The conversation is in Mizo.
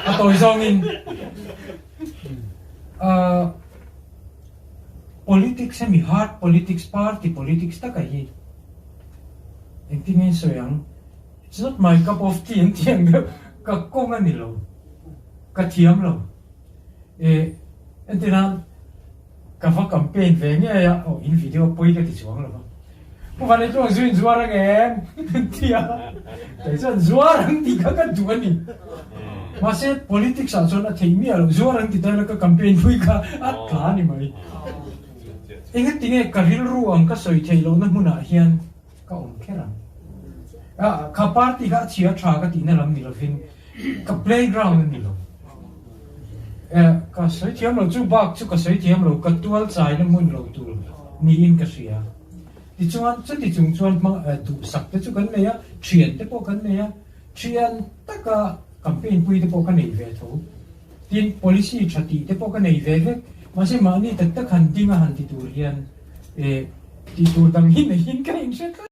A tawi zawngin ah politics hemi hard politics party politics taka hi engtin nge sawi ang it's not my cup of tea an tih ang deuh ka kawng a ni lo ka thiam lo eh entirah Ka va campaign ve ngei a, aw in video pawi ka ti chuang lo va. Pu Vanei chuan zu in zuar ang em? An ti a, kei chuan zuar ang tih kha ka duh a ni. Mahse politics ah chuan a theih miah loh, zuar ang ti ta ila ka campaign pui kha a tla a ni mai. Engati nge ka rilru ang ka sawi theih lohna hmunah hian ka awm kher ang? Kha party kha a chhia tha ka tihna lam ni lovin Ka playground a ni lo. Eh, ka sawi thiam lo, chu bak chu ka sawi thiam lo, ka tual chaina hmun lo tur niin ka hria. Tichuan, chuti chung chuan hmang eh duhsak te chu kan nei a, thian te pawh kan nei a, thian taka campaign pui te pawh ka nei ve tho. Tin, policy tha tih te pawh ka nei ve vek, mahse mahni tak tak han ding a han ti tur hian eh tih tur dang hi neihin ka inhre tlat.